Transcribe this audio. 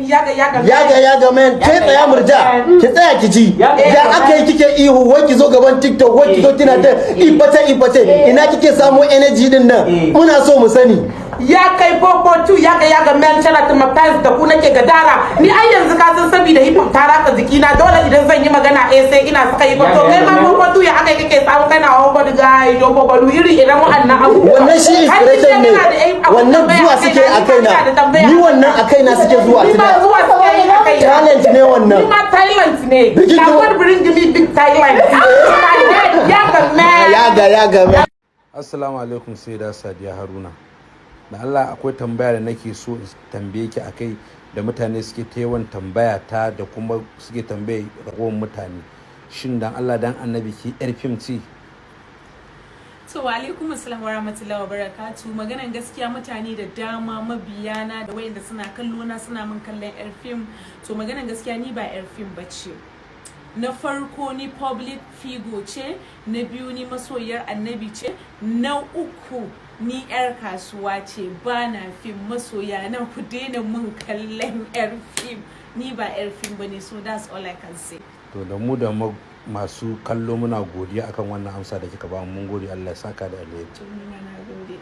Yaga yaga. Yaga yaga man, ke tsaya, Murja, ki tsaya ki ji. Ya aka yi kike ihu, wai ki zo gaban TikTok, wai ki zo kina ta ibace ibace, ina kike samu energy din nan? Muna so mu sani. Ya kai 442, yaga yaga man, shout out to my fans da ku nake gadara. Ni ai yanzu ka san saboda hip hop ta ratsa jikina, dole idan zan yi magana sai ina saka hip hop. To kai ma 442, ya aka yi kake samu kana hawa body guy do body iri irin wa'annan abubuwa? Wannan shi inspiration ne. Wannan zuwa suke a kaina, ni wannan a kaina suke zuwa. Ni ma zuwa suke yi a kaina. Talent ne wannan. Ni ma talent ne. Bikin Na God bring me big talent to my head. Yaga man. Yaga yaga man. Assalamu alaikum, Saida Sadiya Haruna. Da Allah akwai tambaya da nake so in tambaye ki akai da mutane suke ta yawan tambaya ta da kuma suke tambaye ragowar mutane. Shin dan Allah dan Annabi, ki yar fim ce? To, wa alaikum assalam wa rahmatullahi wa barakatu. Maganan gaskiya, mutane da dama, mabiyana da wayanda suna kallo na, suna min kallon yar fim. To, maganan gaskiya, ni ba yar fim bace. Na farko, ni public figure ce. Na biyu, ni masoyiyar Annabi ce. Na uku, ni yar kasuwa ce, ba na fim. Masoya na, ku daina mun kallon yar fim. Ni ba yar fim bane. So that's all I can say. To, da mu da masu kallo muna godiya akan wannan amsa da kika ba mu. Mun gode, Allah ya saka da alheri. To, ni ma na gode.